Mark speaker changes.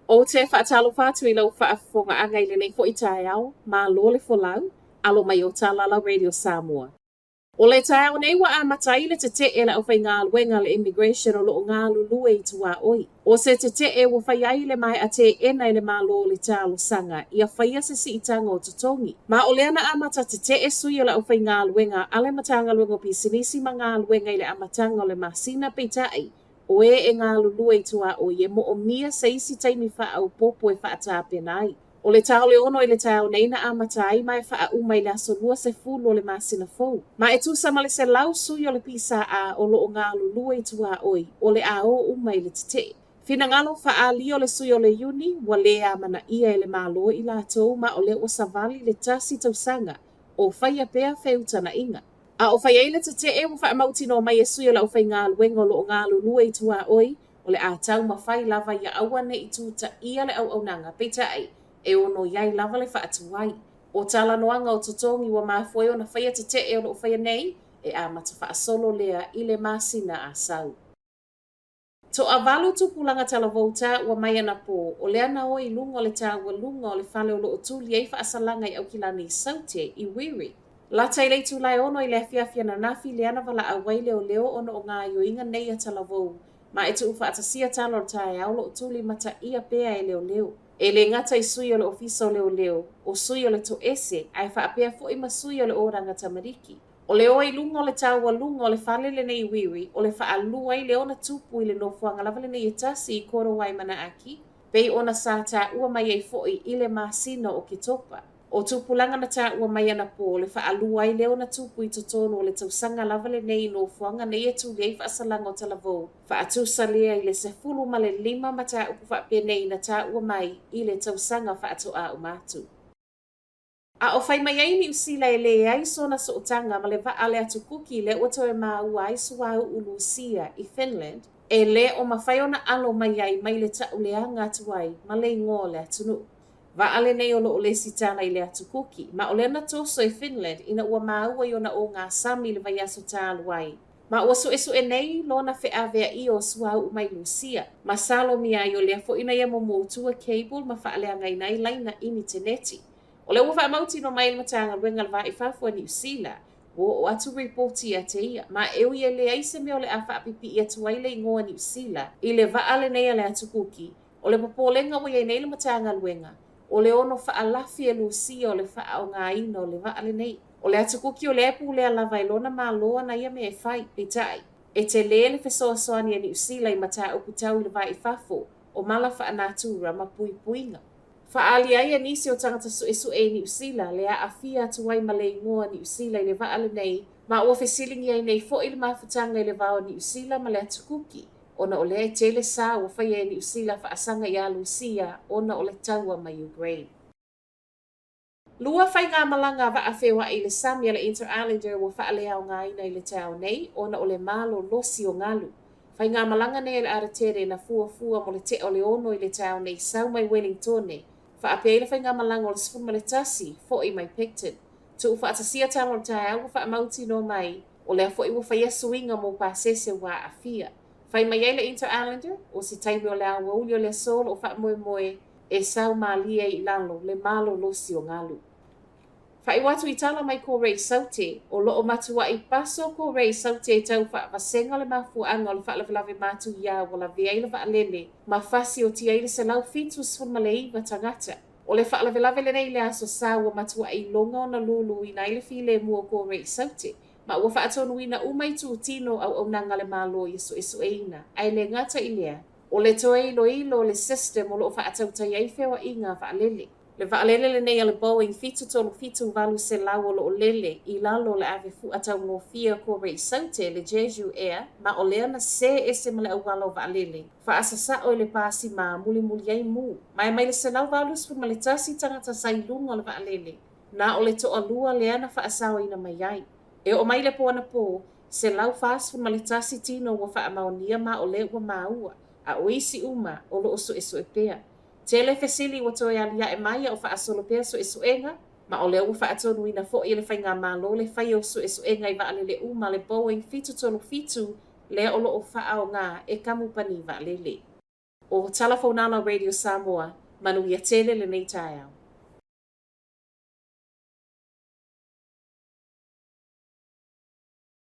Speaker 1: Ou te faatalofa atu i lau faafofogaaga i lenei foi taeao, malo le folau, alo mai o Talalau Radio Samoa. O le taeao nei ua amata ai le tete'e a le aufaigaluega a le Immigration o lo o galulue i tuaoi. O se tete'e ua fai ai le maea teena e le Malo le talosaga ia faia se siitaga o totogi. Ma o lea na amata tete'e sui o le aufaigaluega a le Matagaluega o Pisinisi ma Galuega i le amataga o le masina peitai o e e galulue i tuaoi e moomia se isi taimi faaopoopo e faatapena ai. O le ta o le 6 i le taeao nei na amata ai ma e faauma i le aso 20 o le masina fou. Ma e tusa ma le 100 sui o le PSA o lo o galulue i tuaoi o le a o uma i le tete'e. Finagalo faaalia o le sui o le Iuni ua lē amanaia e le Malo i latou ma o lea ua savali le tasi tausaga o faia pea feutagaiga. A o fai ai le tete'e ua faamautinoa mai e sui o le aufaigaluega o lo o galulue i tuaoi o le a taumafai lava ia aua ne i tutaia le auaunaga, peitai, e ono i ai lava le faatuai. O talanoaga o totogi ua mafua ai ona faia tete'e o lo o faia nei, e amata faasolo lea i le masina a sau. Toavalu tupulaga talavou taua mai anapo, o lea na o i luga o le taualuga o le fale o lo o tuli ai faasalaga i Aukilani i Saute, i Wiri. Lata i le itula e 6 i le afiafi ananafi lea na valaau ai leoleo ona o gaoioiga nei a talavou, ma e tuufaatasia tala o le taeao o lo o tuli mataia pea e leoleo. E le gata i sui o le Ofisa o Leoleo, o sui o le Toese, ae faapea foi ma sui o le Oranga Tamariki. O le o i luga o le taualuga o le fale lenei i Wiri, o le faalua ai lea ona tupu i le nofoaga lava lenei e tasi i Korowai Manaaki, pei ona sa taua mai ai foi i le masina o Oketopa. O tupulaga na taua mai anapo, o le faalua ai lea ona tupu i totonu o le tausaga lava lenei i nofoaga nei e tuli ai faasalaga o talavou, faatusa lea i le 15 mataupu faapenei na taua mai i le tausaga faatoa uma atu. A o fai mai ai Niu Sila e leai sona sootaga ma le vaa a le atu Kuki lea ua toe maua ai suauu Lusia i Finland, e le o mafai ona alo mai ai mai le tauleaga atu ai ma le igoa o le atunuu. Vaa lenei o lo o lesitala i le atu Kuki, ma o lea na toso e Finland ina ua maua i ona ogasami i le vaiaso talu ai. Ma ua suesue nei lona feaveaia o suauu mai Lusia. Masalomia ai o lea foi na ia momotua cable ma faaleagaina ai laina initeneti. O lea ua faamautinoa mai e le Matagaluega o le Va i Fafo a Niu Sila, ua oo atu ripoti ia te ia, ma e ui e leai se mea o le a faapipii atu ai le igoa Niu Sila i le vaa lenei a le atu Kuki, o le popolega ua i ai nei le Matagaluega, o le ono faalafi e Lusia o le faaaogaina o le vaa lenei. O le atu Kuki o lea e pulea lava e lona Malo ana ia mea e fai, peitai, e tele le fesoasoani a Niu Sila i mataupu tau i le va i fafo, o mala faanatura ma puipuiga. Faaali ai e nisi o tagata suesue i Niu Sila le aafia atu ai ma le igoa Niu Sila i le vaa lenei, ma ua fesiligia ai nei foi le mafutaga i le va o Niu Sila ma le atu Kuki, ona o lea e tele sa ua faia e Niu Sila faasaga iā Lusia ona o le taua ma Ukraine. Lua faigamalaga vaa feoai i le sami a le Interislander ua faaleaogaina i le taeao nei ona o le malolosi o galu. Faigamalaga nei a le Aratere na fuafua mo le tea o le 6 i le taeao nei sau mai Wellingtone, faapea ai le faigamalaga o le 11 foi mai Picton. Tuufaatasia tala o le taeao ua faamautinoa mai o lea foi ua faia suiga mo pasese ua aafia. Fai mai ai le Interislander, o se taimi o le aoauli o le aso o lo o faamoemoe e sau malie ai i lalo le malolosi o galu. Faaiu atu i tala mai ko Ray Saute, o lo o matuai paso ko Ray Saute tau faavasega o le mafuaaga o le faalavelave matuia ua lavea ai le vaalele ma fasiotia ai le 179 tagata. O le faalavelave lenei i le aso Sa ua matuai iloga ona luluina ai le filemu o ko Ray Saute ma ua faatonuina uma itutino o auaunaga a le Malo ia suesueina, ae le gata i lea, o le toe iloilo o le system o lo o faatautai ai feoaiga vaalele. Le vaalele lenei a le Boeing 737-800 o lo o lele i lalo o le ave fua taugofie o Korei Saute, le Jeju Air, ma o lea na sē ese ma le auala o vaalele, faasasao i le pasima mulimuli ai mū. Ma e mai le 181 tagata sa i luga o le vaalele, na o le toalua lea na faasaoina mai ai. E oo mai le po anapo, 141 tino ua faamaonia ma o lea ua maua, a o isi uma o lo o suesue pea. Tele fesili ua toe aliae mai a o faasolo pea suesuega, ma o lea ua faatonuina foi e le Faigamalo le faia o suesuega i vaalele uma a le Boeing 737 lea o lo o faaaoga e kamupani vaalele. O Talafaunala Radio Samoa, manuia tele lenei taeao.